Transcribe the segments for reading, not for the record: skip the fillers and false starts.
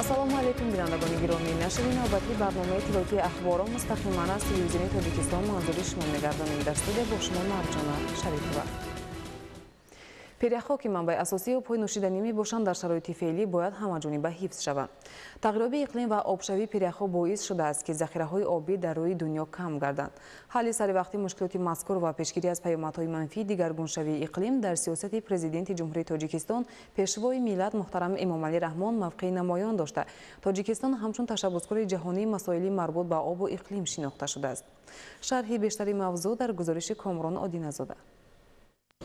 Ассалому алайкум, бинандагони гиромӣ. Нашри навбатии барномаи иттилоотии ахборро мустақиман аз телевизиони Тоҷикистон манзури шумо мегардонем. Дар студия бо шумо Марҷона Шарипова. Пиряхҳо, ки манбаи асосии обҳои нӯшиданӣ мебошанд, дар шароити феълӣ бояд ҳамаҷониба ҳифз шаванд. Тағйирёбии иқлим ва обшавии пиряхҳо боис шудааст, ки захираҳои обӣ дар рӯи дунё кам гарданд. Ҳалли саривақтии мушкилоти мазкур ва пешгирӣ аз паёмадҳои манфии дигаргуншавии иқлим дар сиёсати Президенти Ҷумҳурии Тоҷикистон, Пешвои миллат муҳтарам Эмомалӣ Раҳмон мавқеи намоён дошта, Тоҷикистон ҳамчун ташаббускори ҷаҳонии масоили марбут ба обу иқлим шинохта шудааст. Шарҳи бештари мавзӯъ дар гузориши Комрон Одиназода.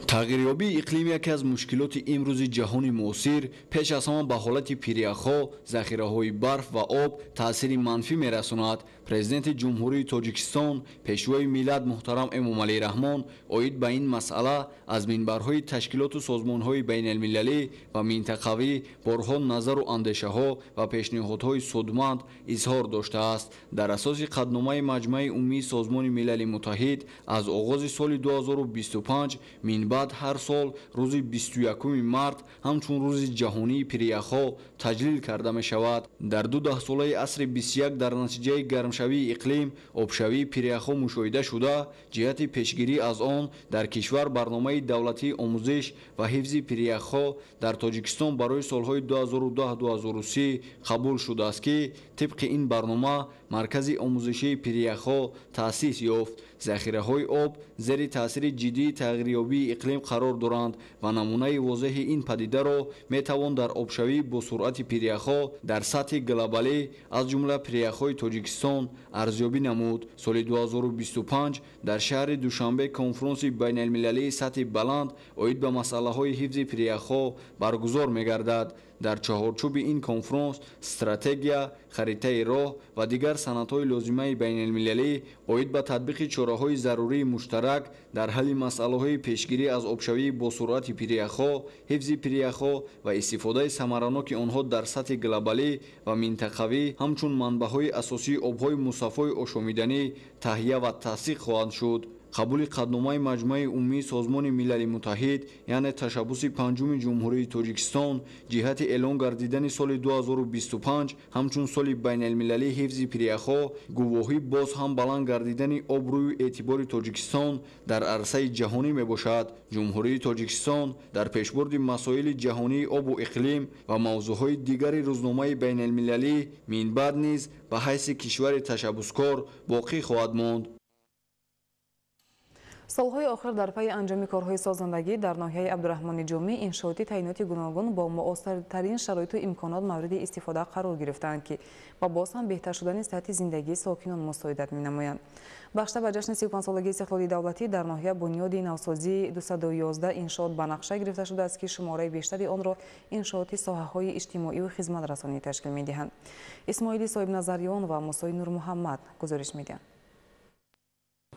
Тағйирёбии иқлим яке аз мушкилоти имрӯзи ҷаҳони муосир, пеш аз ҳама ба ҳолати пиряхҳо, захираҳои барф ва об таъсири манфӣ мерасонад. Президенти Ҷумҳурии Тоҷикистон, Пешвои миллат муҳтарам Эмомалӣ Раҳмон оид ба ин масъала аз минбарҳои ташкилоту созмонҳои байналмилалӣ ва минтақавӣ борҳо назару андешаҳо ва пешниҳодҳои судманд изҳор доштааст. Дар асоси қатъномаи Маҷмаи Умумии Созмони Милали Муттаҳид аз оғози соли 2025 минбаъд ҳар сол рӯзи 21 март ҳамчун рӯзи ҷаҳонии пиряхҳо таҷлил карда мешавад. Дар ду даҳсолаи асри 21 дар натиҷаи гармшавии иқлим обшавии пиряхҳо мушоҳида шуда, ҷиҳати пешгирӣ аз он дар кишвар барномаи давлатии омӯзиш ва ҳифзи пиряхҳо дар Тоҷикистон барои солҳои 2010-2030 қабул шудааст, ки тибқи ин барнома маркази омӯзишии пиряхҳо таъсис ёфт. Захираҳои об зери таъсири ҷиддии тағйирёбии иқлим қарор доранд ва намунаи возеҳи ин падидаро метавон дар обшавии босуръати пиряхҳо дар сатҳи глобалӣ, аз ҷумла пиряхҳои Тоҷикистон, арзёбӣ намуд. Соли 2025 дар шаҳри Душанбе конфронси байналмилалии сатҳи баланд оид ба масъалаҳои ҳифзи пиряхҳо баргузор мегардад. Дар чаҳорчӯби ин конфронс стратегия, харитаи роҳ ва дигар санадҳои лозимаи байналмилалӣ оид ба татбиқи чораҳои зарурии муштарак дар ҳалли масъалаҳои пешгирӣ аз обшавии босуръати пиряхҳо, ҳифзи пиряхҳо ва истифодаи самараноки онҳо дар сатҳи глобалӣ ва минтақавӣ ҳамчун манбаъҳои асосии обҳои мусаффои ошомиданӣ таҳия ва тасдиқ хоҳанд шуд. Қабули қатъномаи Маҷмӯаи Умумии Созмони Милали Муттаҳид, яъне ташаббуси панҷуми Ҷумҳурии Тоҷикистон ҷиҳати эълон гардидани соли 2025 ҳамчун соли байналмилалии ҳифзи пиряхҳо гувоҳӣ боз ҳам баланд гардидани обрӯю эътибори Тоҷикистон дар арсаи ҷаҳонӣ мебошад. Ҷумҳурии Тоҷикистон дар пешбурди масоили ҷаҳонии обу иқлим ва мавзӯъҳои дигари рӯзномаи байналмилалӣ минбаъд низ ба ҳайси кишвари ташаббускор боқӣ хоҳад монд. Солҳои охир дар пайи анҷоми корҳои созандагӣ дар ноҳияи Абдураҳмони Ҷомӣ иншооти таъиноти гуногун бо муосиртарин шароиту имконот мавриди истифода қарор гирифтаанд, ки ба боз ҳам беҳтар шудани сатҳи зиндагии сокинон мусоидат менамоянд. Бахшида ба ҷашни 35-солагии истиқлоли давлатӣ дар ноҳия бунёди навсозии 211 иншоот ба нақша гирифта шудааст, ки шумораи бештари онро иншооти соҳаҳои иҷтимоию хизматрасонӣ ташкил медиҳанд. Исмоили Соҳибназарён ва Мусои Нурмуҳаммад гузориш медиҳанд.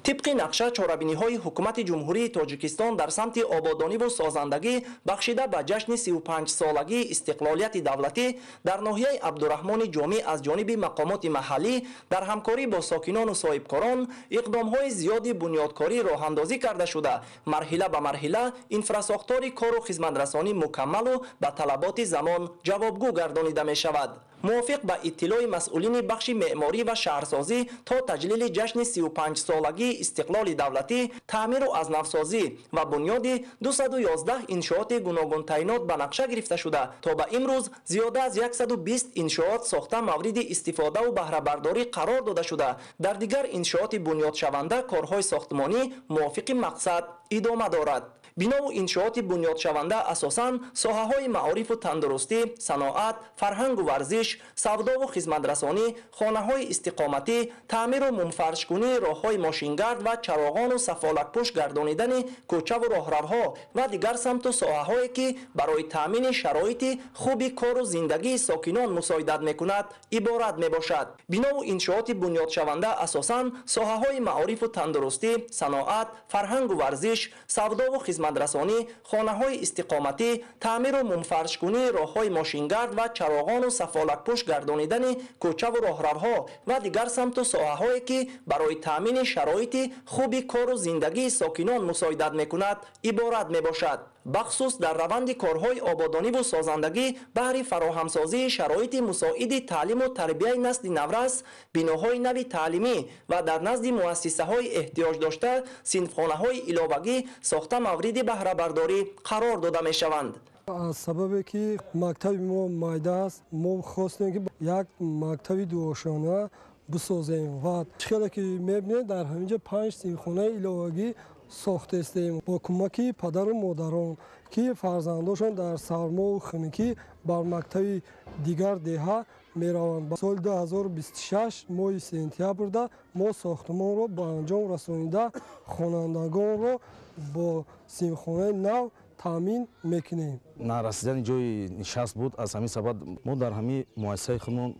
Тибқи нақша чорабиниҳои ҳукумати Ҷумҳурии Тоҷикистон дар самти ободониву созандагӣ бахшида ба ҷашни 35-солагии истиқлолияти давлатӣ дар ноҳияи Абдураҳмони Ҷомӣ аз ҷониби мақомоти маҳаллӣ дар ҳамкорӣ бо сокинону соҳибкорон иқдомҳои зиёди бунёдкорӣ роҳандозӣ карда шуда, марҳила ба марҳила инфрасохтори кору хизматрасонӣ мукаммалу ба талаботи замон ҷавобгӯ гардонида мешавад. Мувофиқ ба иттилои масъулини бахши меъморӣ ва шаҳрсозӣ то таҷлили ҷашни 35-солагии истиқлоли давлатӣ таъмиру азнавсозӣ ва бунёди 211 иншооти гуногунтаъинот ба нақша гирифта шуда, то ба имрӯз зиёда аз 120 иншоот сохта мавриди истифодаву баҳрабардорӣ қарор дода шуда, дар дигар иншооти бунёдшаванда корҳои сохтмонӣ мувофиқи мақсад идома дорад. Бинову иншооти бунёдшаванда асосан соҳаҳои маорифу тандурустӣ, саноат, фарҳангу варзиш, савдову хизматрасонӣ, хонаҳои истиқоматӣ, таъмиру мумфаршкунии роҳҳои мошингард ва чароғону сафолакпӯш гардонидани кӯчаву роҳравҳо ва дигар самту соҳаҳое ки барои таъмини шароити хуби кору зиндагии сокинон мусоидат мекунад, иборат мебошад. Бинову иншооти бунёдшаванда асосан соҳаҳои маорифу тандурустӣ, саноат, фарҳангу варзиш, савдову хизматрасонӣ, хонаҳои истиқоматӣ, таъмиру мумфаршкунии роҳҳои мошингард ва чароғону сафолакпӯш гардонидани кӯчаву роҳравҳо ва дигар самту соҳаҳое ки барои таъмини шароити хуби кору зиндагии сокинон мусоидат мекунад, иборат мебошад. Бахусус дар раванди корҳои ободониву созандагӣ баҳри фароҳамсозии шароити мусоиди таълиму тарбияи насли наврас, биноҳои нави таълимӣ ва дар назди муассисаҳои эҳтиёҷ дошта синфхонаҳои иловагӣ сохта мавриди баҳрабардорӣ қарор дода мешаванд. Аз сабабе ки мактаби мо майда аст, мо хостем ки як мактаби дуошона бисозем ва чӣ хеле ки мебинед, дар ҳамин ҷо 5 синфхонаи иловагӣ сохтаистем бо кӯмаки падару модарон, ки фарзандошон дар сармову хунукӣ бар мактаби дигар деҳа мераванд. Соли 2026 моҳи сентябрда мо сохтмонро ба анҷом расонида, хонандагонро бо синфхонаи нав таъмин мекунем. Нарасидани ҷои нишаст буд. Аз ҳамин сабаб мо дар ҳамин муассисаи худмон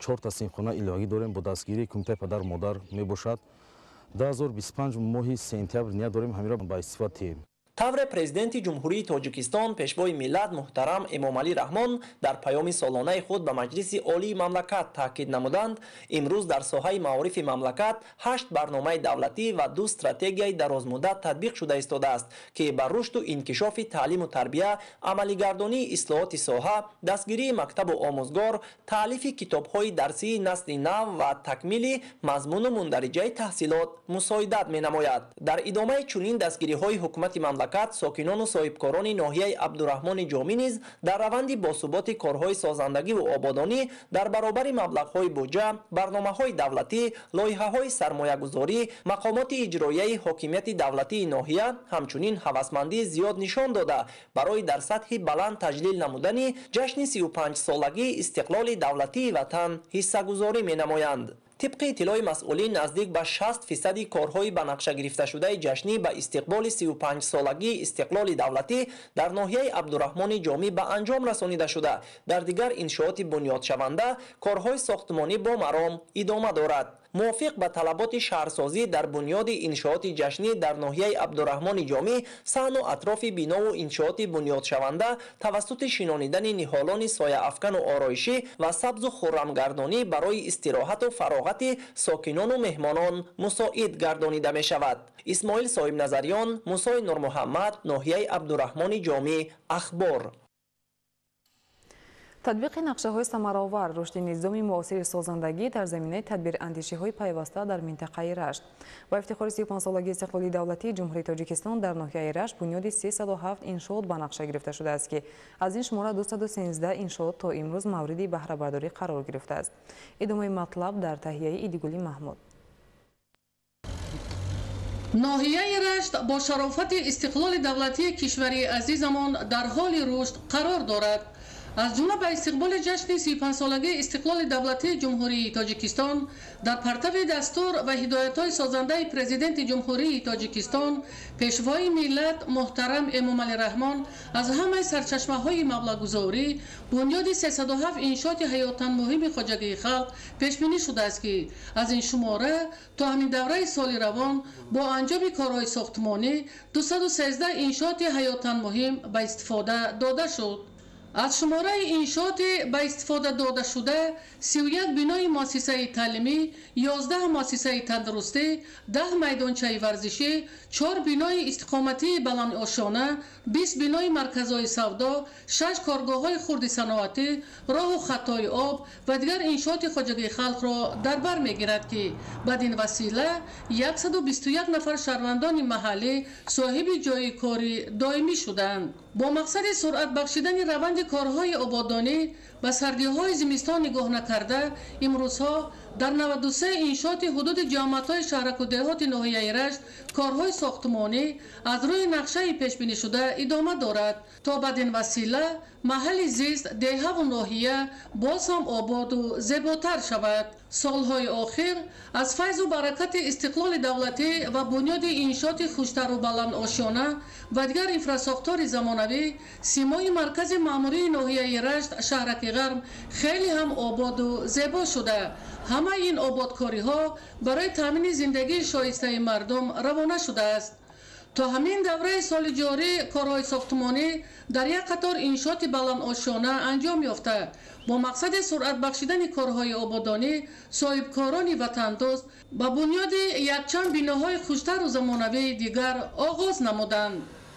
4та синфхона иловагӣ дорем, бо дастгирии кумитаи падару модар мебошад. 2025 моҳи сентябр ният дорем ҳаминро ба истифода диҳем. Тавре Президенти Ҷумҳурии Тоҷикистон, Пешвои миллат муҳтарам Эмомалӣ Раҳмон дар паёми солонаи худ ба Маҷлиси Олии мамлакат таъкид намуданд, имрӯз дар соҳаи маорифи мамлакат 8 барномаи давлатӣ ва 2 стратегияи дарозмуддат татбиқ шуда истодааст, ки ба рушду инкишофи таълиму тарбия, амалигардонии ислоҳоти соҳа, дастгирии мактабу омӯзгор, таълифи китобҳои дарсии насли нав ва такмили мазмуну мундариҷаи таҳсилот мусоидат менамояд. Дар идомаи чунин дастгириҳои ҳукумати мамлакат, сокинону соҳибкорони ноҳияи Абдураҳмони Ҷомӣ низ дар раванди босуботи корҳои созандагиву ободонӣ дар баробари маблағҳои буҷа, барномаҳои давлатӣ, лоиҳаҳои сармоягузорӣ, мақомоти иҷроияи ҳокимияти давлатии ноҳия ҳамчунин ҳавасмандии зиёд нишон дода, барои дар сатҳи баланд таҷлил намудани ҷашни 35-солагии истиқлоли давлатии ватан ҳиссагузорӣ менамоянд. Тибқи иттилои масъулин, наздик ба 60% корҳои ба нақша гирифташудаи ҷашнӣ ба истиқболи 35-солагии истиқлоли давлатӣ дар ноҳияи Абдураҳмони Ҷомӣ ба анҷом расонида шуда, дар дигар иншооти бунёдшаванда корҳои сохтмонӣ бо маром идома дорад. Мувофиқ ба талаботи шаҳрсозӣ дар бунёди иншооти ҷашнӣ дар ноҳияи Абдураҳмони Ҷомӣ саҳну атрофи бинову иншооти бунёдшаванда тавассути шинонидани ниҳолони сояафкану ороишӣ ва сабзу хуррамгардонӣ барои истироҳату фароғати сокинону меҳмонон мусоид гардонида мешавад. Исмоил Соҳибназарён, Мусои Нурмуҳаммад, ноҳияи Абдураҳмони Ҷомӣ, Ахбор. Татбиқи нақшаҳои самаровар, рушди низоми муосири созандагӣ дар заминаи тадбирандешиҳои пайваста дар минтақаи Рашт. Ба ифтихори 35-солагии истиқлоли давлатии Ҷумҳурии Тоҷикистон дар ноҳияи Рашт бунёди 307 иншоот ба нақша гирифта шудааст, ки аз ин шумора 213 иншоот то имрӯз мавриди баҳрабардорӣ қарор гирифтааст. Идомаи матлаб дар таҳияи Идигули Маҳмуд. Ноҳияи Рашт бо шарофати истиқлоли давлатии кишвари азизамон дар ҳоли рушд қарор дорад. Аз ҷумла ба истиқболи ҷашни 35-солагии истиқлоли давлатии Ҷумҳурии Тоҷикистон дар партави дастур ва ҳидоятҳои созандаи Президенти Ҷумҳурии Тоҷикистон, Пешвои миллат муҳтарам Эмомалӣ Раҳмон аз ҳамаи сарчашмаҳои маблағгузорӣ бунёди 307 иншооти ҳаётан муҳими хоҷагии халқ пешбинӣ шудааст, ки аз ин шумора то ҳамин давраи соли равон бо анҷоми корҳои сохтмонӣ 213 иншооти ҳаётан муҳим ба истифода дода шуд. Аз шумораи иншооти ба истифода додашуда 31 бинои муассисаи таълимӣ, 11 муассисаи тандурустӣ, 10 майдончаи варзишӣ, 4 бинои истиқоматии баландошёна, 20 бинои марказҳои савдо, 6 коргоҳҳои хурди саноатӣ, роҳу хатҳои об ва дигар иншооти хоҷагии халқро дар бар мегирад, ки бадин васила 121 нафар шаҳрвандони маҳаллӣ соҳиби ҷойи кори доимӣ шуданд. Бо мақсади суръат бахшидани раванди корҳои ободонӣ ба сардиҳои зимистон нигоҳ накарда, имрӯзҳо дар 93 иншооти ҳудуди ҷамоатҳои шаҳраку деҳоти ноҳияи Рашт корҳои сохтмонӣ аз рӯи нақшаи пешбинишуда идома дорад, то бадин васила маҳалли зист, деҳаву ноҳия боз ҳам ободу зеботар шавад. Солҳои охир аз файзу баракати истиқлоли давлатӣ ва бунёди иншооти хуштару баландошёна ва дигар инфрасохтори замонавӣ симои маркази маъмурии ноҳияи Рашт, шаҳраки Ғарб хеле ҳам ободу зебо шуда, ҳамаи ин ободкориҳо барои таъмини зиндагии шоистаи мардум равона шудааст. То ҳамин давраи соли ҷорӣ корҳои сохтмонӣ дар як қатор иншооти баландошёна анҷом ёфта, бо мақсади суръат бахшидани корҳои ободонӣ соҳибкорони ватандӯст ба бунёди якчанд биноҳои хуштару замонавии дигар оғоз намуданд.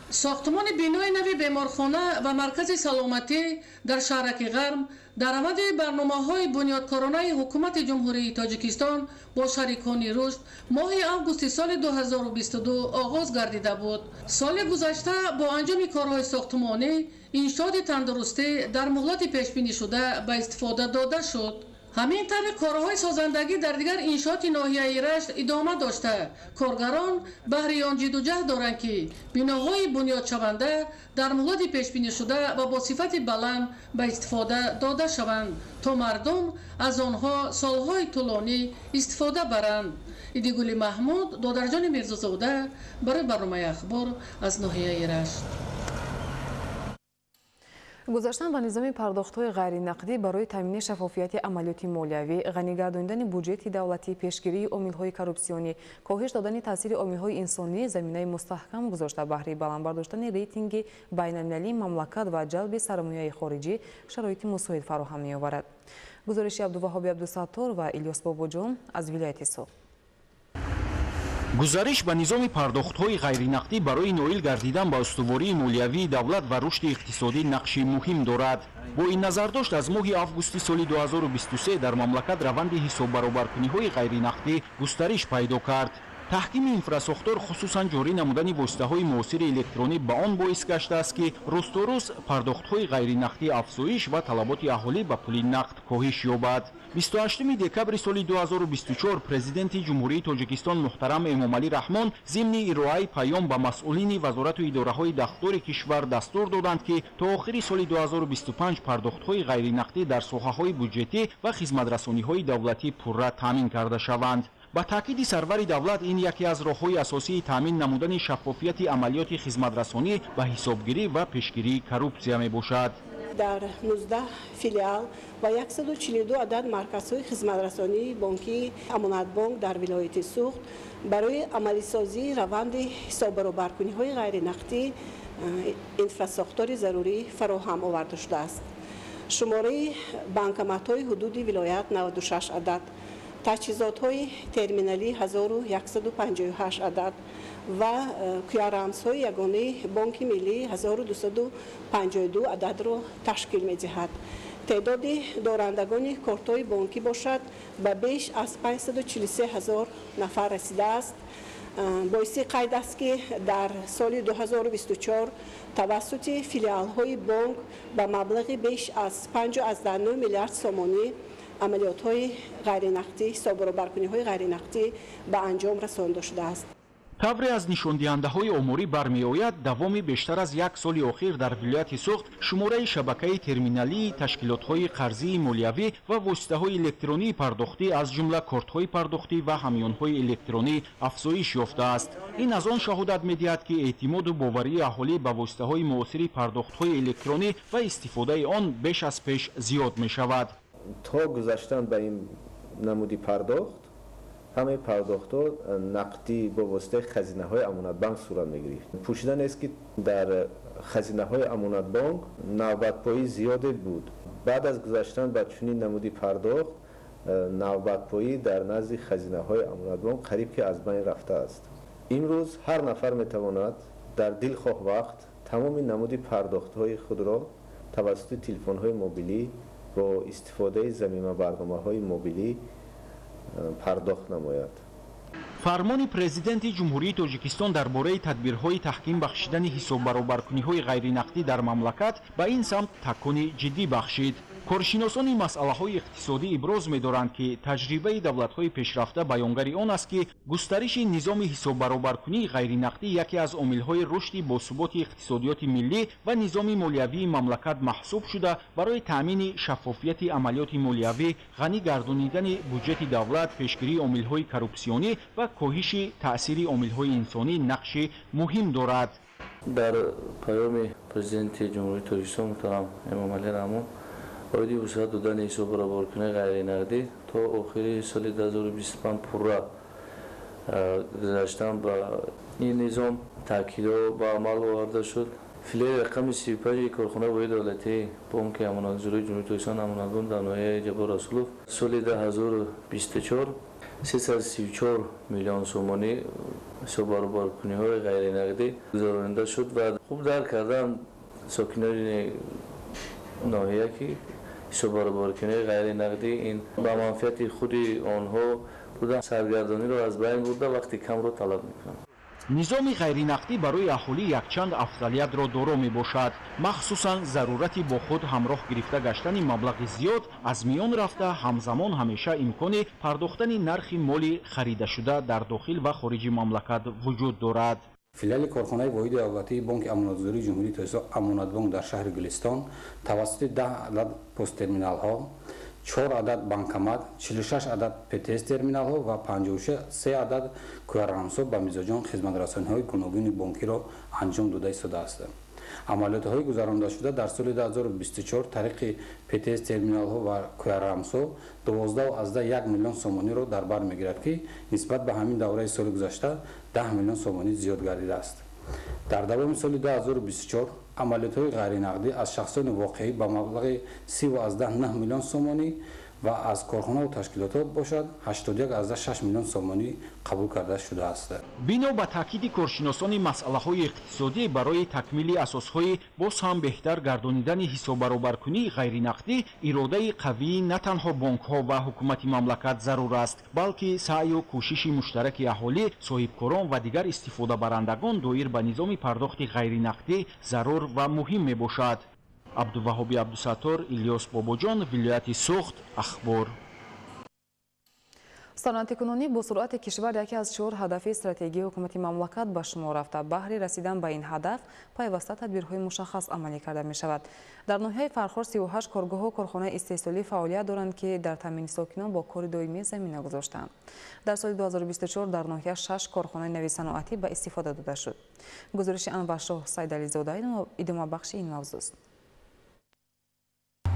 Сохтмони бинои нави беморхона ва маркази саломатӣ дар шаҳраки Ғарм дар раванди барномаҳои бунёдкоронаи Ҳукумати Ҷумҳурии Тоҷикистон бо шарикони рушд моҳи августи соли 2022 оғоз гардида буд. Соли гузашта бо анҷоми корҳои сохтмонӣ иншооти тандурустӣ дар муҳлати пешбинишуда ба истифода дода шуд. Ҳамин тариқ корҳои созандагӣ дар дигар иншооти ноҳияи Рашт идома дошта, коргарон баҳри он ҷидду ҷаҳд доранд, ки биноҳои бунёдшаванда дар муҳлати пешбинишуда ва бо сифати баланд ба истифода дода шаванд, то мардум аз онҳо солҳои тӯлонӣ истифода баранд. Идигули Маҳмуд, Додарҷони Мирзозода барои барномаи «Ахбор» аз ноҳияи Рашт. Гузаштан ба низоми пардохтҳои ғайринақдӣ барои таъмини шаффофияти амалиёти молиявӣ, ғанӣ гардонидани буҷети давлатӣ, пешгирии омилҳои коррупсионӣ, коҳиш додани таъсири омилҳои инсонӣ заминаи мустаҳкам гузошта, баҳри баланд бардоштани рейтинги байналмилалии мамлакат ва ҷалби сармояи хориҷӣ шароити мусоид фароҳам меоварад. Гузориши Абдуваҳоби Абдусаттор ва Илёс Бобоҷон аз вилояти Суғд. Гузариш ба низоми пардохтҳои ғайринақдӣ барои ноил гардидан ба устувории молиявии давлат ва рушди иқтисодӣ нақши муҳим дорад. Бо ин назардошт аз моҳи августи соли 2023 дар мамлакат раванди ҳисоббаробаркуниҳои ғайринақдӣ густариш пайдо кард. Таҳкими инфрасохтор, хусусан ҷорӣ намудани воситаҳои муосири электронӣ ба он боис гаштааст, ки рӯз то рӯз пардохтҳои ғайринақдӣ афзоиш ва талаботи аҳолӣ ба пули нақд коҳиш ёбад. 28 декабри соли 2024 Президенти Ҷумҳурии Тоҷикистон муҳтарам Эмомалӣ Раҳмон зимни ироаи паём ба масъулини вазорату идораҳои дахлдори кишвар дастур доданд, ки то охири соли 2025 пардохтҳои ғайринақдӣ дар соҳаҳои буҷетӣ ва хизматрасониҳои давлатӣ пурра таъмин карда шаванд. Ба таъкиди сарвари давлат, ин яке аз роҳҳои асосии таъмин намудани шаффофияти амалиёти хизматрасонӣ ба ҳисобгирӣ ва пешгирии коррупсия мебошад. Дар 19 филиал ва 142 адад марказҳои хизматрасонии бонкии Амонатбонк дар вилояти Суғд барои амалисозии раванди ҳисоббаробаркуниҳои ғайринақдӣ инфрасохтори зарурӣ фароҳам оварда шудааст. Шумораи банкоматҳои ҳудуди вилоят 96 адад, таҷҳизотҳои терминалӣ 1158 адад ва кюаррамзҳои ягонаи Бонки Миллӣ 1252 ададро ташкил медиҳад. Теъдоди дорандагони кортҳои бонкӣ бошад, ба беш аз 543 ҳазор нафар расидааст. Боиси қайд аст, ки дар соли 2024 тавассути филиалҳои бонк ба маблағи беш аз 5,9 миллиард сомонӣ амалиётҳои ғайринақдӣ, ҳисоббаробаркуниҳои ғайринақдӣ ба анҷом расонда шудааст. Тавре аз нишондиҳандаҳои оморӣ бармеояд, давоми бештар аз як соли охир дар вилояти Суғд шумораи шабакаи терминалии ташкилотҳои қарзии молиявӣ ва воситаҳои электронии пардохтӣ, аз ҷумла кортҳои пардохтӣ ва ҳамёнҳои электронӣ афзоиш ёфтааст. Ин аз он шаҳодат медиҳад, ки эътимоду боварии аҳолӣ ба воситаҳои муосири пардохтҳои электронӣ ва истифодаи он беш аз пеш зиёд мешавад. То гузаштан ба ин намуди пардохт ҳамаи пардохтҳо нақдӣ бо воситаи хазинаҳои Амонатбанк сурат мегирифт. Пӯшида нест, ки дар хазинаҳои Амонатбонк навбатпоӣ зиёде буд. Баъд аз гузаштан ба чунин намуди пардохт навбатпоӣ дар назди хазинаҳои Амонатбонк қариб ки аз байн рафтааст. Имрӯз ҳар нафар метавонад дар дилхоҳ вақт тамоми намуди пардохтҳои худро тавассути телефонҳои мобилӣ бо истифодаи замима барномаҳои мобилӣ пардохт намояд. Фармони Президенти Ҷумҳурии Тоҷикистон дар бораи тадбирҳои таҳким бахшидани ҳисоббаробаркуниҳои ғайринақдӣ дар мамлакат ба ин самт такони ҷиддӣ бахшид. Коршиносони масъалаҳои иқтисодӣ иброз медоранд, ки таҷрибаи давлатҳои пешрафта баёнгари он аст, ки густариши низоми ҳисоббаробаркунии ғайринақдӣ яке аз омилҳои рушди босуботи иқтисодиёти миллӣ ва низоми молиявии мамлакат маҳсуб шуда, барои таъмини шаффофияти амалиёти молиявӣ, ғанӣ гардонидани буҷети давлат, пешгирии омилҳои коррупсионӣ ва коҳиши таъсири омилҳои инсонӣ нақши муҳим дорад. Дар паёми Президенти Ҷумҳурии Тоҷикистон муҳтарам Эмомалӣ Раҳмон оиди вусъат додани ҳисоббаробаркунии ғайринақдӣ то охири соли 2025 пурра гузаштан ба ин низом таъкидҳо ба амал оварда шуд. Филиали рақами 35 корхонаи воҳиди давлатии Бонки Амонатгузории Ҷумҳурии Тоҷикистон Амонатбонк дар ноҳияи Ҷаббор Расулов соли 2024 334 миллион сомонӣ ҳисоббаробаркуниҳои ғайринақдӣ гузаронида шуд ва хуб дарк карданд сокинони ноҳия, ки ҳисоббаробаркуниҳои ғайринақдӣ ин ба манфиати худи онҳо буда, саргардониро аз байн бурда, вақти камро талаб мекунанд. Низоми ғайринақдӣ барои аҳолӣ якчанд афзалиятро доро мебошад. Махсусан зарурати бо худ ҳамроҳ гирифта гаштани маблағи зиёд аз миён рафта, ҳамзамон ҳамеша имкони пардохтани нархи моли харидашуда дар дохил ва хориҷи мамлакат вуҷуд дорад. Филиали корхонаи воҳиди давлатии Бонки Амонатгузории Ҷумҳурии Тоҷикистон Амонатбонк дар шаҳри Гулистон тавассути 10 адад посттерминалҳо, 4 адад банкомат, 46 адад ПТС терминалҳо ва 53 адад QR-рамзҳо ба мизоҷон хизматрасониҳои гуногуни бонкиро анҷом дода истодааст. Амалиётҳои гузарондашуда дар соли 2024 тариқи ПТС терминалҳо ва QR-рамзҳо 12,1 миллион сомониро дар бар мегирад, ки нисбат ба ҳамин давраи соли гузашта 10 миллион сомонӣ зиёд гардидааст. Дар давоми соли 2024 амалиётҳои ғайринақдӣ аз шахсони воқеӣ ба маблағи 30,9 миллион сомонӣ ва аз корхонаву ташкилотҳо бошад 81,6 миллион сомонӣ қабул карда шудааст. Бино ба таъкиди коршиносони масъалаҳои иқтисодӣ, барои такмили асосҳои боз ҳам беҳтар гардонидани ҳисоббаробаркунии ғайринақдӣ иродаи қавии на танҳо бонкҳо ва ҳукумати мамлакат зарур аст, балки саъю кӯшиши муштараки аҳолӣ, соҳибкорон ва дигар истифодабарандагон доир ба низоми пардохти ғайринақдӣ зарур ва муҳим мебошад. Абдуваҳоби Абдусаттор, Илёс Бобоҷон, вилояти Суғд, Ахбор. Саноати кунунӣ бо суръати кишвар яке аз 4 ҳадафи стратегии ҳукумати мамлакат ба шумор рафта. Баҳри расидан ба ин ҳадаф пайваста тадбирҳои мушаххас амалӣ карда мешавад. Дар ноҳияи Фархор 38 коргоҳу корхонаи истеҳсолӣ фаъолият доранд, ки дар таъмини сокинон бо кори доимӣ замина гузоштаанд. Дар соли 2024 дар ноҳия 6 корхонаи нави саноатӣ ба истифода дода шуд. Гузориши Анваршоҳ Сайдализода идомабахши ин мавзӯст.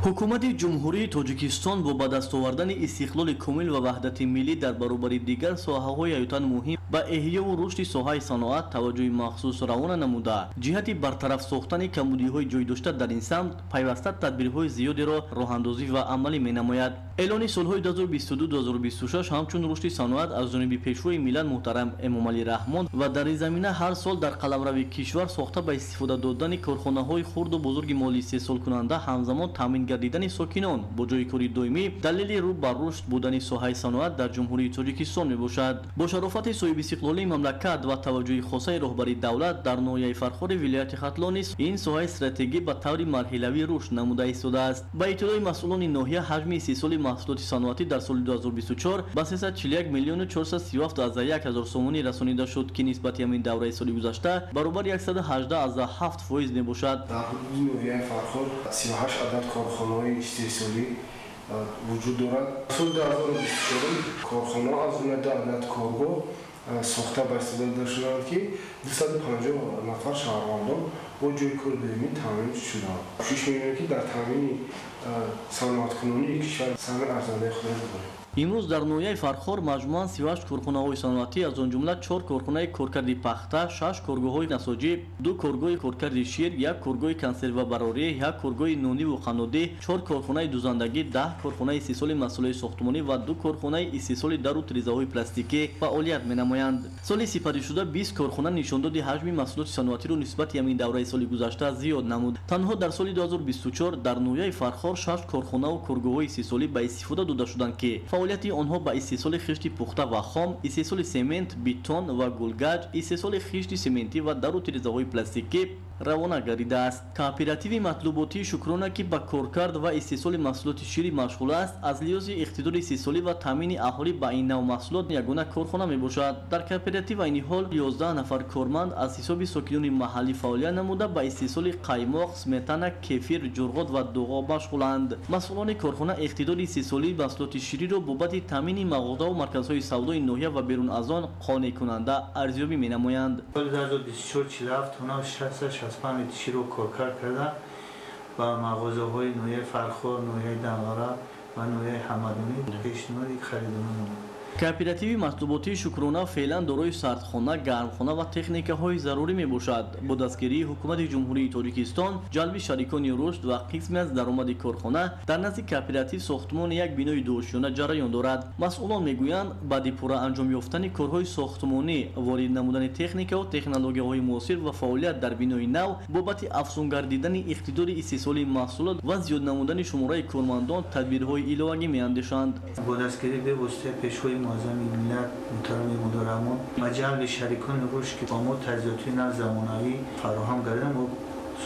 Ҳукумати Ҷумҳурии Тоҷикистон бо ба даст овардани истиқлоли комил ва ваҳдати миллӣ дар баробари дигар соҳаҳои ҳаётан муҳим ба эҳёву рушди соҳаи саноат таваҷҷӯҳи махсус равона намуда, ҷиҳати бартараф сохтани камбудиҳои ҷойдошта дар ин самт пайваста тадбирҳои зиёдеро роҳандозӣ ва амалӣ менамояд. Эълони солҳои 2022-2026 ҳамчун рушди саноат аз ҷониби Пешвои миллат муҳтарам Эмомалӣ Раҳмон ва дар ин замина ҳар сол дар қаламрави кишвар сохта ба истифода додани корхонаҳои хурду бузурги моли истеҳсолкунанда, ҳамзамон таъмин гардидани сокинон бо ҷойи кори доимӣ далели рӯ ба рушд будани соҳаи саноат дар Ҷумҳурии Тоҷикистон мебошад. Бо шарофати соҳибистиқлолии мамлакат ва таваҷҷӯҳи хосаи роҳбари давлат дар ноҳияи Фархори вилояти Хатлон низ ин соҳаи стратегӣ ба таври марҳилавӣ рушд намуда истодааст. Ба иттилои масъулони ноҳия, ҳаҷми истеҳсоли маҳсулоти саноатӣ дар соли 2024 ба 341 миллиону 437 ҳазор сомонӣ расонида шуд, ки нисбати ҳамин давраи соли гузашта баробари 118,7% мебошад. Дар ҳудуди ноҳияи Фархор 38 адад корхонаҳои истеҳсолӣ вуҷуд дорад. Соли 2024 корхонаҳо, аз ҷумла 10 адад коргоҳ сохта ба истифода дода шуданд, ки 250 нафар шаҳрвандон бо ҷойи кори доимӣ таъмин шуданд. Кӯшиш мекунем, ки дар таъмини саноаткунонии кишвар саҳми арзандаи худро бигузорем. Имрӯз дар ноҳияи Фархор маҷмӯан 38 корхонаҳои саноатӣ, аз он ҷумла 4 корхонаи коркарди пахта, 6 коргоҳҳои насоҷӣ, 2 коргоҳи коркарди шир, 1 коргоҳи консервабарорӣ, 1 коргоҳи нониву қаннодӣ, 4 корхонаи дузандагӣ, 10 корхонаи истеҳсоли маҳсулоти сохтмонӣ ва 2 корхонаи истеҳсоли дару тирезаҳои пластикӣ фаъолият менамоянд. Соли сипаришуда 20 корхона нишондоди ҳаҷми маҳсулоти саноатиро нисбати ҳамин давраи соли гузашта зиёд намуд. Танҳо дар соли 2024 дар ноҳияи Фархор 6 корхонаву коргоҳҳои истеҳсолӣ ба истифода дода шуданд, ки фаъолияти онҳо ба истеҳсоли хишти пухта ва хом, истеҳсоли семент, бетон ва гулгаҷ, истеҳсоли хишти сементӣ ва дару тирезаҳои пластикӣ равона гардидааст. Кооперативи матлуботии Шукрона, ки ба коркард ва истеҳсоли маҳсулоти ширӣ машғул аст, аз лиҳози иқтидори истеҳсолӣ ва таъмини аҳолӣ ба ин нав маҳсулот ягона корхона мебошад. Дар кооператив айни ҳол 11 нафар корманд аз ҳисоби сокинони маҳаллӣ фаъолият намуда, ба истеҳсоли қаймоқ, сметана, кефир, ҷурғот ва дуғо машғуланд. Масъулони корхона иқтидори истеҳсолии маҳсулоти шириро бобати таъмини мағозаву марказҳои савдои ноҳия ва берун аз он қонеъкунанда арзёбӣ менамоянд. Соли 2024 47 тонна 665 литр ширро коркард карда ба мағозаҳои ноҳияи Фархор, ноҳияи Данғара ва ноҳияи Ҳамадонӣ пешниҳоди харидорон намуд. Кооперативи матлуботии Шукрона феълан дорои сардхона, гармхона ва техникаҳои зарурӣ мебошад. Бо дастгирии ҳукумати Ҷумҳурии Тоҷикистон, ҷалби шарикони рушд ва қисме аз даромади корхона дар назди кооператив сохтмони як бинои дуошёна ҷараён дорад. Масъулон мегӯянд, баъди пурра анҷом ёфтани корҳои сохтмонӣ, ворид намудани техникаву технологияҳои муосир ва фаъолият дар бинои нав бобати афзун гардидани иқтидори истеҳсоли маҳсулот ва зиёд намудани шумораи кормандон тадбирҳои иловагӣ меандешанд. Бо дастгирии бевоситаи Пешвои муаззами миллат муҳтарам Эмомалӣ Раҳмон ва ҷалби шарикони рушд, ки бо мо таҷҳизоти нав замонавӣ фароҳам гардида, мо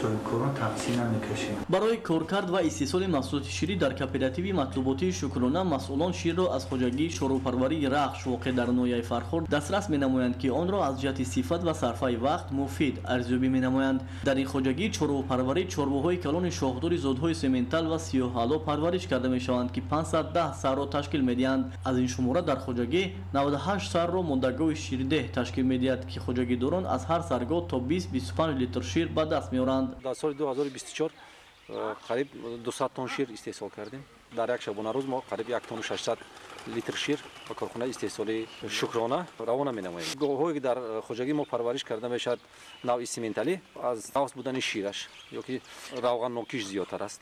соҳибкорон тақсир намекашем. Барои коркард ва истеҳсоли маҳсулоти ширӣ дар кооперативи матлуботии Шукрона масъулон ширро аз хоҷагии чорвопарварии Рахш воқеъ дар ноҳияи Фархор дастрас менамоянд, ки онро аз ҷиҳати сифат ва сарфаи вақт муфид арзёбӣ менамоянд. Дар ин хоҷагии чорвопарварӣ чорвоҳои калони шохдори зодҳои сементал ва сиёҳҳало парвариш карда мешаванд, ки 510 сарро ташкил медиҳанд. Аз ин шумора дар хоҷагӣ 98 сарро моддагови ширдеҳ ташкил медиҳад, ки хоҷагидорон аз ҳар саргоҳ то 20-25 литр шир ба даст меоранд. Дар соли 2024 қариб 200 тонн шир истеҳсол кардем. Дар як шабонарӯз мо қариб 1 тонну 600 литр шир ба корхонаи истеҳсолии Шукрона равона менамоем. Говҳое ки дар хоҷагии мо парвариш карда мешавад, навъи сименталӣ, аз навс будани шираш ё ки равғаннокиш зиёдтар аст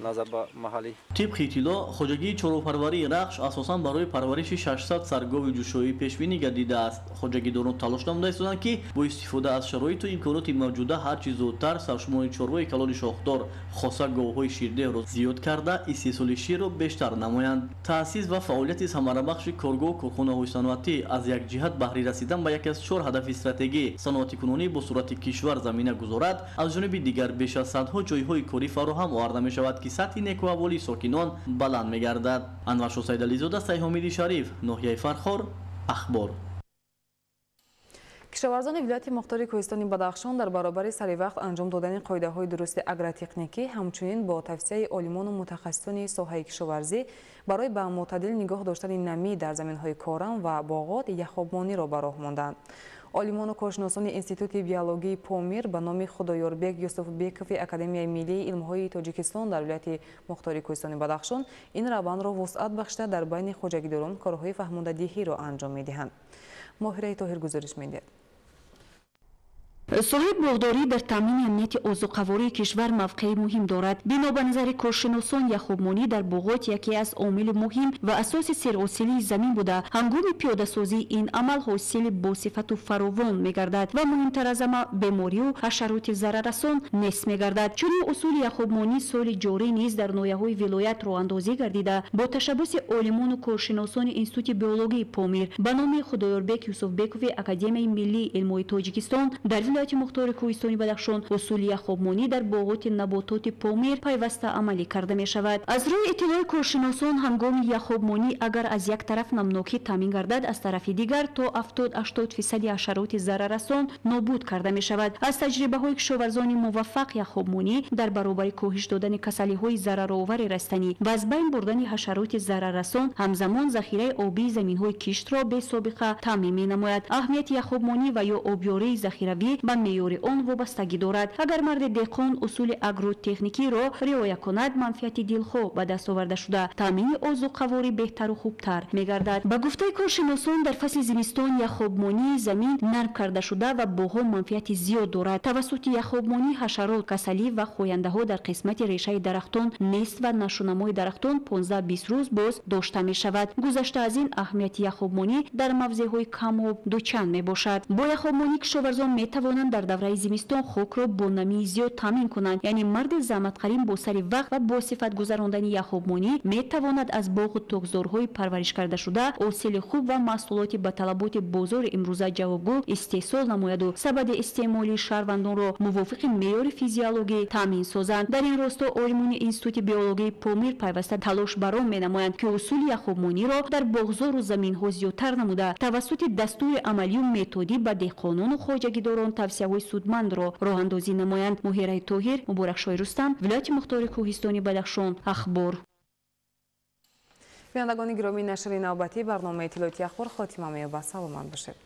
назар ба маҳаллӣ. Тибқи иттилоъ, хоҷагии чорвопарварии Рахш асосан барои парвариши 600 саргови ҷӯшоӣ пешбинӣ гардидааст. Хоҷагидорон талош намуда истоданд, ки бо истифода аз шароиту имконоти мавҷуда ҳарчи зудтар саршумори чорвои калони шохдор, хоса говҳои ширдеҳро зиёд карда, истеҳсоли ширро бештар намоянд. Таъсис ва фаъолияти самарабахши коргоҳу корхонаҳои саноатӣ аз як ҷиҳат баҳри расидан ба яке аз чор ҳадафи стратегӣ саноатикунонӣ бо суръати кишвар замина гузорад, аз ҷониби дигар беш аз садҳо ҷойҳои корӣ фароҳам оварда мешавад, ки сатҳи некуаҳволии сокинон баланд мегардад. Анваршо Сайдализода, Сайҳомиди Шариф, ноҳияи Фархор, Ахбор. Кишоварзони вилояти мухтори Кӯҳистони Бадахшон дар баробари саривақт анҷом додани қоидаҳои дурусти агротехникӣ, ҳамчунин бо тавсияи олимону мутахассисони соҳаи кишоварзӣ барои ба мӯътадил нигоҳ доштани намӣ дар заминҳои корам ва боғот яхобмониро ба роҳ монданд. Олимону коршиносони Институти биологии Помир ба номи Худоёрбек Юсуфбекови Академияи миллии илмҳои Тоҷикистон дар вилояти мухтори Кӯҳистони Бадахшон ин равандро вусъат бахшида дар байни хоҷагидорон корҳои фаҳмондадиҳиро анҷом медиҳанд. Моҳираи Тоҳир гузориш медиҳад. Соҳаи боғдорӣ дар таъмини амнияти озуқавории кишвар мавқеи муҳим дорад. Бино ба назари коршиносон, яхобмонӣ дар боғот яке аз омили муҳим ва асоси серҳосилии замин буда, ҳангоми пиёдасозии ин амал ҳосили босифату фаровон мегардад ва муҳимтар аз ҳама беморию ҳашароти зараррасон нест мегардад. Чунин усули яхобмонӣ соли ҷорӣ низ дар ноҳияҳои вилоят роҳандозӣ гардида, бо ташаббуси олимону коршиносони Институти биологии Помир ба номи Худоёрбек Юсуфбекови Академияи миллии илмҳои Тоҷикистон дар вилояти мухтори Кӯҳистони Бадахшон усули яхобмонӣ дар боғоти набототи Помир пайваста амалӣ карда мешавад. Аз рӯи иттилои коршиносон, ҳангоми яхобмонӣ агар аз як тараф намнокӣ таъмин гардад, аз тарафи дигар то 70-80% ҳашароти зараррасон нобуд карда мешавад. Аз таҷрибаҳои кишоварзони муваффақ, яхобмонӣ дар баробари коҳиш додани касалиҳои зараровари растанӣ ва аз байн бурдани ҳашароти зараррасон, ҳамзамон захираи обии заминҳои киштро бесобиқа таъмин менамояд. Аҳамияти яхобмонӣ ва ё обёрии захиравӣ ба меъёри он вобастагӣ дорад. Агар марди деҳқон усули агротехникиро риоя кунад, манфиати дилхоҳ ба даст оварда шуда, таъмини озуқаворӣ беҳтару хубтар мегардад. Ба гуфтаи коршиносон, дар фасли зимистон яхобмонии замин нарм карда шуда ва боғҳо манфиати зиёд дорад. Тавассути яхобмонӣ ҳашарот, касалӣ ва хояндаҳо дар қисмати решаи дарахтон нест ва нашунамои дарахтон 15-20 рӯз боз дошта мешавад. Гузашта аз ин, аҳамияти яхобмонӣ дар мавзеъҳои камоб дучанд мебошад. Бо яхобмонӣ кишоварзон метавонанд дар давраи зимистон хокро бо намии зиёд таъмин кунанд. Яъне марди заҳматқарин бо сари вақт ва бо сифат гузарондани яхобмонӣ метавонад аз боғу токзорҳои парвариш карда шуда ҳосили хуб ва маҳсулоти ба талаботи бозори имрӯза ҷавобгӯ истеҳсол намояду сабади истеъмолии шаҳрвандонро мувофиқи меъёри физиологӣ таъмин созанд. Дар ин росто олимони Институти биологии Помир пайваста талош баром менамоянд, ки усули яхобмониро дар боғзору заминҳо зиёдтар намуда, тавассути дастури амалию методӣ ба деҳқонону хоҷагидорон тавсияҳои судмандро роҳандозӣ намоянд. Муҳираи Тоҳир, Муборакшоҳи Рустам, вилояти мухтори Кӯҳистони Бадахшон, Ахбор. Бинандагони гиромӣ, нашри навбатии барномаи иттилоотии Ахбор хотима меёбад. Саломат бошед.